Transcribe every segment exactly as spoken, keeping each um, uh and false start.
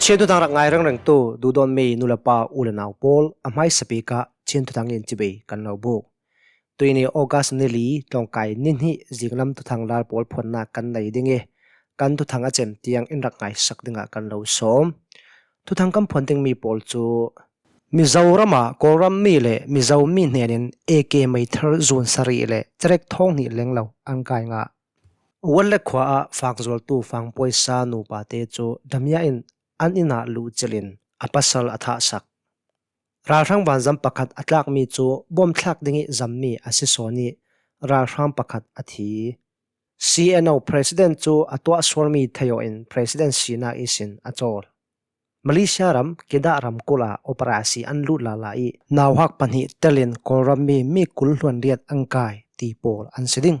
Chin thuthang rak ngai rengrengtu dudawn mi nu le pa u le nau pawl, a hmaisa bik ah Chin thuthang in chibai kan lo buk. Tuini August ni li, tlawngkai ni hnih zinglam thuthang lal pawl phuannak kan nei ding i, kan thuthang a cem tiang in rak ngaisak dingah kan lo sawm. Thuthang kan phuan ding mi pawl cu Mizoram ah Kawlram mi le Mizo mi hnenin A K meithal zun sarih le cerek thawng hnih lenglo an kai ngah. Wallet khua ah fangzualtu fangpuaisa nupa te cu Damia in an inn ah luhcilh in a pasal a thahsak. Ralhrang vanzam pakhat a tlakmi cu bawmthlak ding i zammi a si sawn i ralhrang pakhat a thi. C N O President cu a tuah sualmi theih aw in President sinak ihsin a cawl. Malaysia ram Kedah ramkulh ah operasi an lut lala i nauhak pahnih telin Kawlram mi mi kul hluan riat an kai ti pawl an si ding.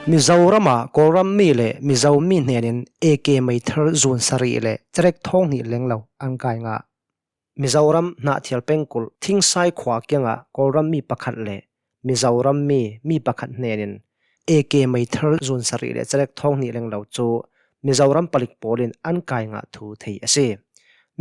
Mizoram ah Kawlram mi le Mizo mi hnenin A K meithal zun sarih le cerek thawng hnih lenglo an kai ngah. Mizoram Hnahthial pengkulh Thingsai khua kiangah Kawlram mi pakhat le Mizoram mi mi pakhat hnenin A K meithal zun sarih le cerek thawng hnih lenglo cu Mizoram palik pawl in an kai ngah thu thei a si.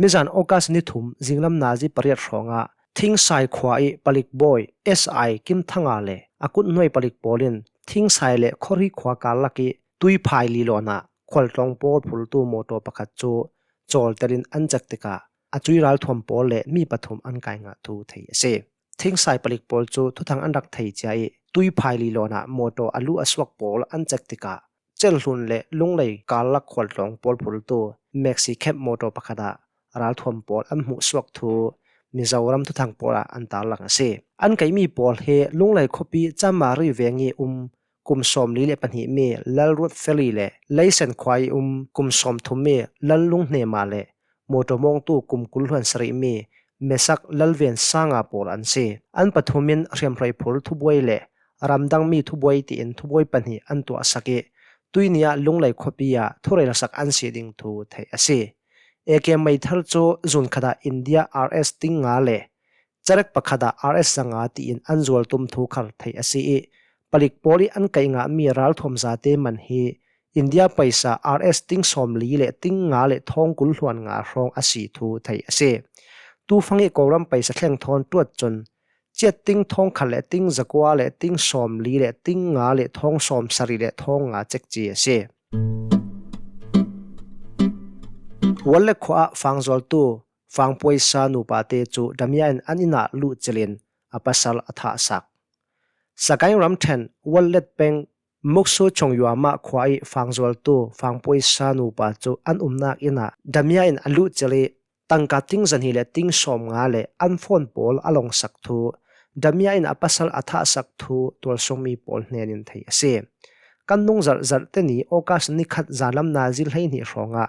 Mizan August ni thum zinglam nazi pariat hrawngah Thingsai khua i palik bawi S I Kim Thanga le a kuthnuai palik pawl in Thingsai le Khawri khua karlak i Tuiphai lilawn ah khualtlawng pawl phultu mawtaw pakhat cu cawltelin an cek tikah a cui ralthuam pawl le mi pathum an kai ngah thu thei a si. Thingsai palik pawl cu thuthang an rak thei cia i Tuiphai lilawn ah mawtaw a luh a suak pawl an cek tikah Celhlun le Lunglei karlak khualtlawng pawl phultu Maxi Cab mawtaw pakhat ah ralthuam pawl an hmuh suak thu Mizoram thuthang pawl ah an tarlang a si. An kaihmi pawl hi Lunglei khuapi Chamari veng i um kum sawmli le pahnihmi Lalruat Feli le Leisen khua i um kum sawmthummi Lallung Hnema le mawtaw mawngtu kum kul hluan sarihmi Mesak Lalven Sanga pawl an si. An pathum in hriamhrei phul thubuai le ramdang mi thubuai tiin thubuai pahnih an tuahsak i tuini ah Lunglei khuapi ah thurelsak an si ding thu theih a si. A K meithal cu zun khat ah India R S ting nga le cerek pakhat ah R S zanga tiin an zual tum thu khal theih a si i palik pawl i an kaih ngahmi ralthuam zate man hi India paisa R S ting sawmli le ting nga le thawng kul hluan nga hrawng a si thu theih a si. Tufang i Kawlram paisa thleng thawn tuat cun ciat ting thawng khat le ting zakua le ting sawmli le ting nga le thawng sawmsarih le thawng nga cekci a si. Wallet khua ah fangzualtu fangpuaisa nupa te cu Damia in an inn ah luhcilh in a pasal a thahsak. Sagaing ramṭhen Wallet peng Muksu Chongyuama khua i fangzualtu fangpuaisa nupa cu an umnak inn ah Damia in a luhcilh i tangka ting zahnih le ting sawmnga le an phone pawl a lawngsak thu Damia in a pasal a thahsak thu tualsungmi pawl hnenin theih a si. Kan nung zarh zarh teni August ni khat zanlam nazi hleihnih hrawngah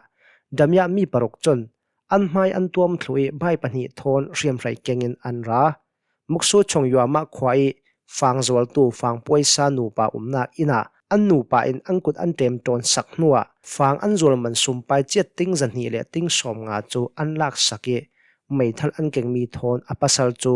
Damia mi paruk cun an hmai an tuam thluh i bai pahnih thawn hriamhrei kengin an ra. Muksu Chongyuama khua i fangzualtu fangpuaisa nupa umnak inn ah an nupa in an kut an ṭemṭawn sak hnuah fang an zual man sumpai ciat ting zahnih le ting sawmnga cu an laksak i meithal an kengmi thawn a pasal cu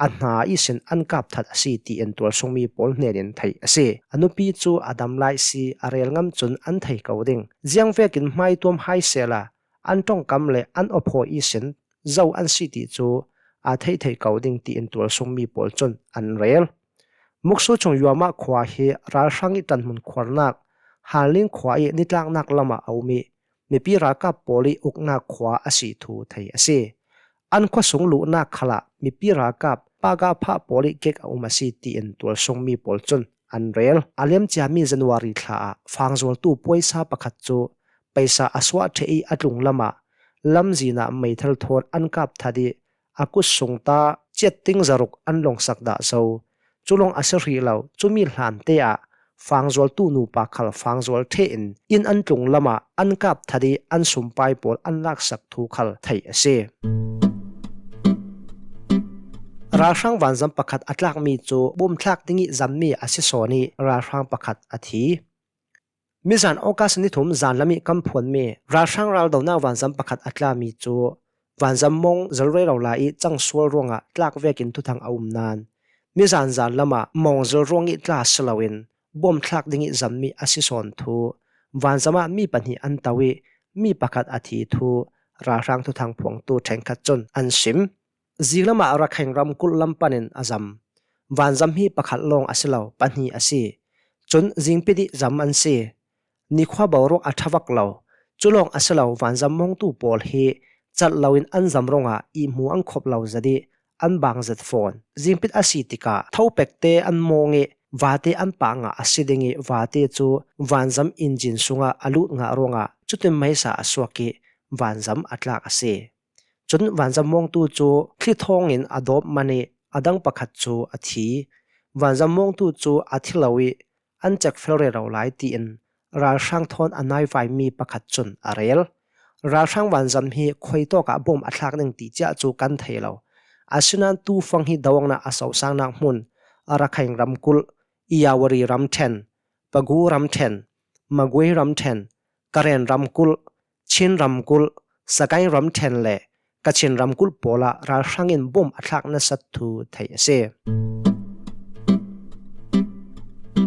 a hna ihsin an kap that a si tiin tualsungmi pawl hnenin theih a si. A nupi cu a dam lai si a rel ngam cun an thei ko ding. Ziangvekin hmaituam hai sehla an ṭongkam le an awphaw ihsin zo an si ti cu a theih thei ko ding tiin tualsungmi pawl cun an rel. Muksu Chongyuama khua hi ralhrang i ṭanhmun khuarnak Hanling khua i nitlaknak lamah a um i mipi ralkap pawl i uknak khua a si thu thei a si. An khuasung luhnak khalah mipi ralkap paga phah pawl i kek a um a si tiin tualsungmi pawl cun an rel. A liamciami January thla ah fangzualtu puaisa pakhat cu paisa a suah ṭheh i a tlung lamah lamzin ah meithal thawn an kap that i a kut sungta ciat ting zaruk an lawngsak dah zo. Cu lawng a si hrih lo, cumi hlante ah fangzualtu nupa khal fangzual ṭheh in inn an tlung lamah an kap that i an sumpai pawl an laksak thu khal theih a si. Ralhrang vanzam pakhat a tlakmi cu bawmthlak ding i zammi a si sawn i ralhrang pakhat a thi. Mizan August ni thum zanlam i kan phuanmi ralhrang raldonak vanzam pakhat a tlami cu vanzam mawng zalrero lai i cangsual ruangah tlak vekin thuthang a um nain mizan zanlam ah mawng zal ruang i tla si loin bawmthlak ding i zammi a si sawn thu vanzam ah mi pahnih an to i mi pakhat a thi thu ralhrang thuthang phuangtu ṭhenkhat cun an sim. Zinglamah Rakhine ramkulh lam panin a zam vanzam hi pakhat lawng a si lo, pahnih a si. Cun zingpit ih zam an si. Nikhua boruak a ṭha vak lo. Cu lawng a si lo, vanzam mawngtu pawl hi cat loin an zam ruangah ihmu an khop lo zet ih an bang zet fawn. Zingpit a si tikah thopekte an mawng ih vate an pah ngah a si ding ih vate cu vanzam injin sungah a lut ngah ruangah cutin meisa a suak ih vanzam a tlak a si. Cun vanzam mawngtu cu thli thawngin a dawp man ih a dang pakhat cu a thi. Vanzam mawngtu cu a thi lo ih an cekfel rero lai, tiin ralhrang thawn a naivaimi pakhat cun a rel. Ralhrang vanzam hi khuitawk ah bom a thlak ding ti cia cu kan thei lo. Asinain tufang hi doawknak a sosangnak hmun Rakhine ramkulh, Irrawaddy ramṭhen, Pegu ramṭhen, Magway ramṭhen, Karen ramkulh, Chin ramkulh, Sagaing ramṭhen le Kachin ramkulh pawl ah ralhrang in bom a thlak nasat thu theih a si.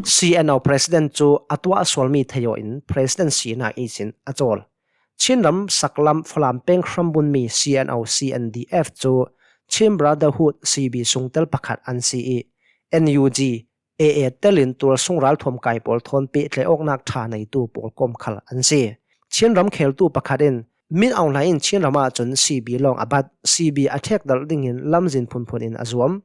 C N O President cu a tuah sualmi thei aw in President sinak ihsin a cawl. Chinram saklam Falam peng hrambunmi C N O C N D F cu Chin Brotherhood C B sungtel pakhat an si ih N U G A A telin tualsung ralthuam kai pawl thawn pehtlaih awknak ṭha neitu pawlkom khal an si. Chinram kheltu pakhat in Min Aung Hlaing in Chinram ahcun C B lawng a bat, C B a ṭhekdalh dingin lamzin phunphun in a zuam.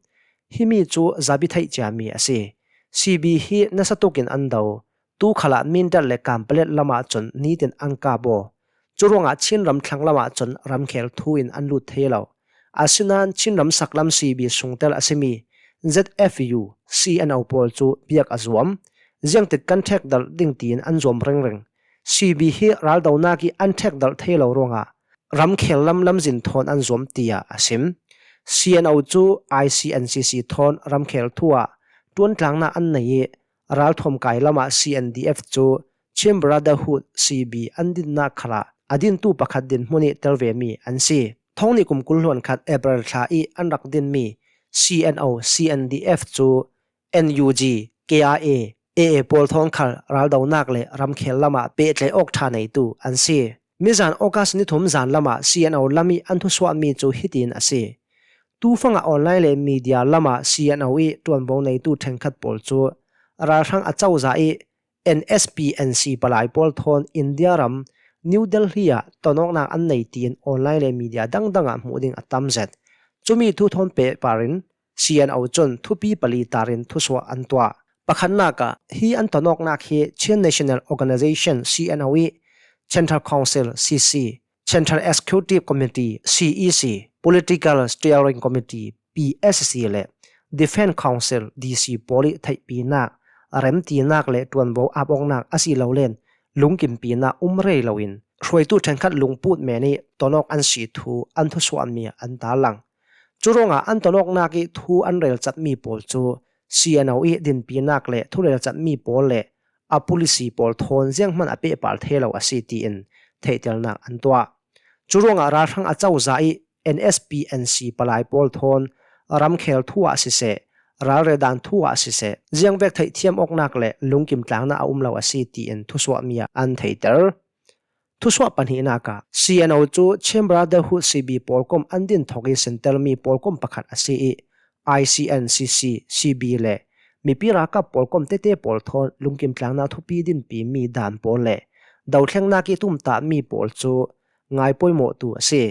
Himi cu zabi theih ciami a si. C B hi nasa tukin an do. Tu khalah Mindat le Kanpalet lamah cun nitin an kap aw. Curuangah Chinram thlang lamah cun ramkhel thu in an lut thei lo. Asinain Chinram saklam C B sungtel a simi Z F U, C N O pawl cu biak a zuam. Ziangtik kan ṭhekdalh ding tiin an zuam ringring. C B hi raldonak ih an ṭhekdalh thei lo ruangah ramkhel lam lamzin thawn an zuam, tiah a sim. C N O cu I C N C C thawn ramkhel thu ah ṭuantlangnak an nei ih ralthuam kai lamah C N D F cu Chin Brotherhood C B an dinnak khalah a dintu pakhat dinhmun ih tel vemi an si. Thawng hnih kum kul hluan khat April thla ih an rak dinmi C N O C N D F cu N U G, K I A, A A pawl thawn khal raldonak le ramkhel lamah pehtlaih awk ṭha neitu an si. Mizan August ni thum zan lamah C N O lam ih an thusuahmi cu hitin a si. Tufangah online le media lamah C N O ih ṭuanvo neitu ṭhenkhat pawl cu ralhrang a cozah ih N S P N C palai pawl thawn India ram New Delhi ah tonawknak an nei tiin online le media dangdang ah hmuh ding a tam zet. Cumi thu thawn pehpar in C N O cun thupi pali tar in thusuah an tuah. Pakhatnak ah hi an tonawknak hi Chin National Organization, C N O, ih Central Council, C C, Central Executive Committee, C E C, Political Steering Committee, P S C, le Defence Council, D C, pawl ih theihpinak, remtinak le ṭuanvo ap awknak a si lo len lungkimpinak um rei loin hruaitu ṭhenkhat lungput men ih tonawk an si thu an thusuahmi ah an tarlang. Curuangah an tonawknak ih thu an relcatmi pawl cu C N O ih dinpinak le thurelcatmi pawl le a policy pawl thawn zianghman a pehpar thei lo a si tiin theihtelnak an tuah. Curuangah ralhrang a cozah ih N S P N C palai pawl thawn ramkhel thu ah siseh, ralredan thu ah siseh, ziangvek theihthiam awknak le lungkim tlangnak a um lo a si tiin thusuahmi ah an theiter. Thusuah pahnihnak ah C N O cu Chin Brotherhood C B pawlkom an din thawk ih sintelmi pawlkom pakhat a si ih I C N C C, C B le mipi ralkap pawlkom tete pawl thawn lungkim tlangnak thupi dinpimi dan pawl le dothlengnak ih tumtahmi pawl cu ngai pawimawhtu a si.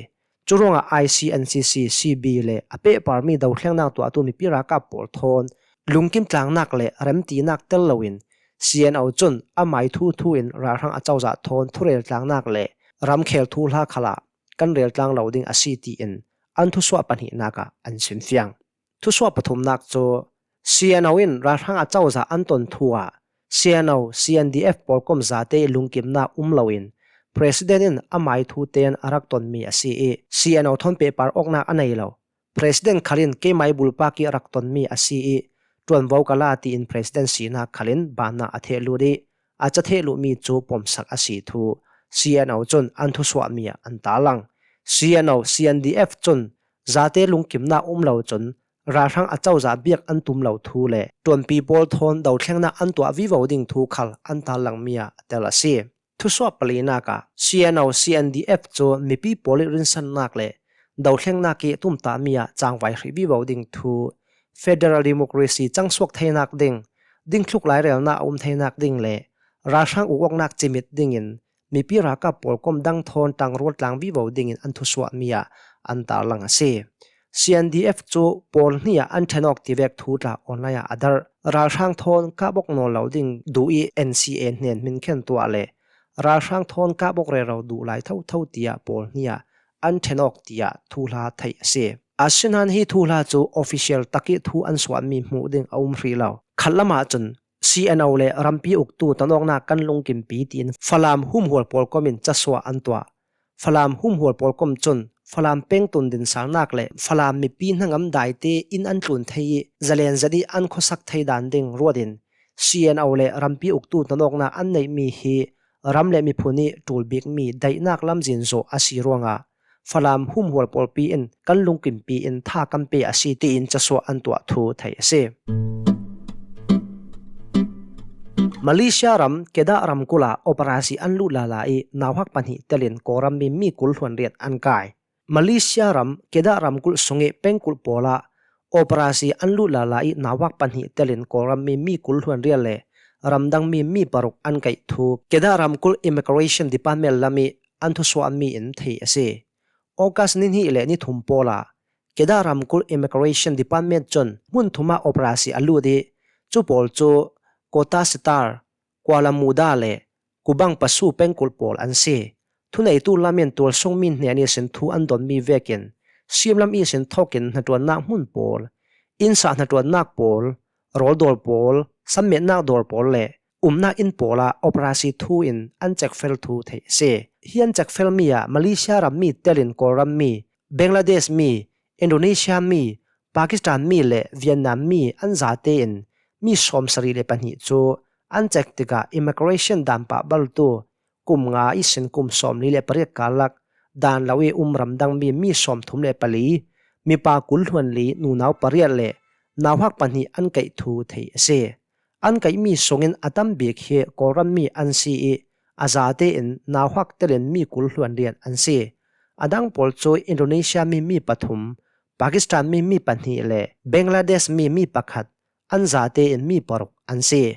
Curuangah I C N C C, C B le a pehparmi dothlengnak tuahtu mipi ralkap pawl thawn lungkim tlangnak le remtinak tel loin C N O cun amai thu thu in ralhrang a cozah thawn thurel tlangnak le ramkhel thuhla khalah kan rel tlang lo ding a si tiin an thusuah pahnihnak ah an simfiang. Thusuah pathumnak cu C N O in ralhrang a cozah an ton thu ah C N O, C N D F pawlkom zate ih lungkimnak um loin President in amai thu tein a rak tonmi a si ih C N O thawn pehpar awknak a nei lo. President khal in keimai bulpak ih rak tonmi a si ih ṭuanvo ka la tiin President sinak khal in bannak a thehlut ih a ca thehluhmi cu pomsak a si thu C N O cun an thusuahmi ah an tarlang. C N O, C N D F cun zate lungkimnak um lo cun ralhrang a cozah biak an tum lo thu le ṭuanpi pawl thawn dothlengnak an tuah vivo ding thu khal an tarlangmi ah a tel a si. Thusuah palinak ah C N O C N D F cu mipi pawl i rinsannak le dohlengnak i tumtahmi ah cangvai hrih vivo ding thu, federal democracy cangsuak theinak ding, dingthluk lairelnak a um theinak ding le ralhrang ukawknak cimit dingin mipi ralkap pawl kom dang thawn ṭangrual tlang vivo dingin an thusuahmi ah an tarlang a si. C N D F cu pawl hnih ah an ṭhen awk tivek thu tla online ah a darh. Ralhrang thawn kap awk nawn lo ding duh i N C A hnen hminkhen tuah le ralhrang thawn kap awk rero duh lai thotho tiah pawl hnih ah an ṭhen awk tiah thuhla theih a si. Asinain hi thuhla cu official tak i thu an suahmi hmuh ding a um hrih lo. Khatlam ahcun C N O le rampi uktu tonawknak kan lungkimpi tiin Falam humhual pawl kom in casuah an tuah. Falam humhual pawl kom cun Falam peng tundin salnak le Falam mipi hnangam daite in an tlun thei i zalen zet i an khuasak thei dan ding ruat in C N O le rampi uktu tonawknak an neihmi hi ram le miphun i ṭul bikmi daihnak lamzin zawh a si ruangah Falam humhual pawlpi in kan lungkimpi in tha kan pe a si tiin casuah an tuah thu theih a si. Malaysia ram Kedah ramkulh ah operasi an lut lala i nauhak pahnih telin Kawlrammi mi kul hluan riat an kai. Malaysia ram Kedah ramkulh sung i pengkulh pawl ah operasi an lut lala i nauhak pahnih telin Kawlrammi mi kul hluan riat le ramdangmi mi paruk an kaih thu Kedah ramkulh Immigration Department lam i an thusuahmi in theih a si. August ni hnih le ni thum pawl ah Kedah ramkulh Immigration Department cun hmun thum ah operasi a lut i cu pawl cu Kota Sitar, Kuala Muda le Kubang Pasu pengkulh pawl an si. Thuneitu lam in tualsungmi hnen ihsin thu an donmi vekin simlam ihsin thawkin hnaṭuannak hmun pawl, innsah hnaṭuannak pawl, rawldawl pawl, sammetnak dawr pawl le umnak inn pawl ah operasi thu in an cekfel thu theih a si. Hi an cekfelmi ah Malaysia rammi telin Kawlrammi, Bangladesh mi, Indonesia mi, Pakistan mi le Vietnam mi an zate in mi sawmsarih le pahnih cu an cek tikah immigration dan pahbaltu kum nga ihsin kum sawmli le pariat karlak dan lo i um ramdangmi mi sawmthum le pali, mipa kul hluan li, nunau pariat le nauhak pahnih an kaih thu theih a si. An kaihmi sungin a tam bik hi Kawlrammi an si i a zate in nauhak telin mi kul hluan riat an si. A dang pawl cu Indonesia mi mi pathum, Pakistan mi mi pahnih le Bangladesh mi mi pakhat, an zate in mi paruk an si.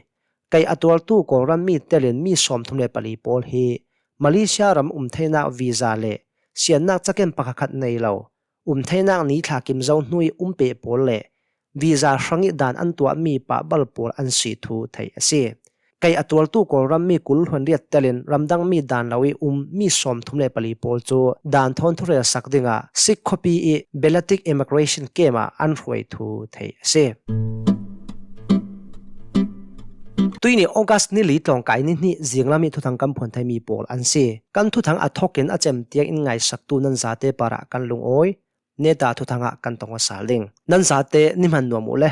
Kaih a tuartu Kawlrammi telin mi sawmthum le pali pawl hi Malaysia ram um theinak visa le siannak caken pakhatkhat nei lo, um theinak ni thla kim zo hnu i um peh pawl le visa hrang i dan an tuahmi pahbal pawl an si thu theih a si. Kaih a tuartu Kawlrammi kul hluan riat telin ramdangmi dan lo i um mi sawmthum le pali pawl cu dan thawn thurelsak dingah Sikh khuapi i Belatic Immigration Camp ah an hruai thu theih a si. Tuihni August ni li tlawngkai ni hnih zinglam i thuthang kan phuan theimi pawl an si. Kan thuthang a thawkin a cem tiang in ngaisaktu nan zate parah kan lungawi. Neta thuthang ah kan tong aw sal ding. Nan zate ni hman nuam uh le.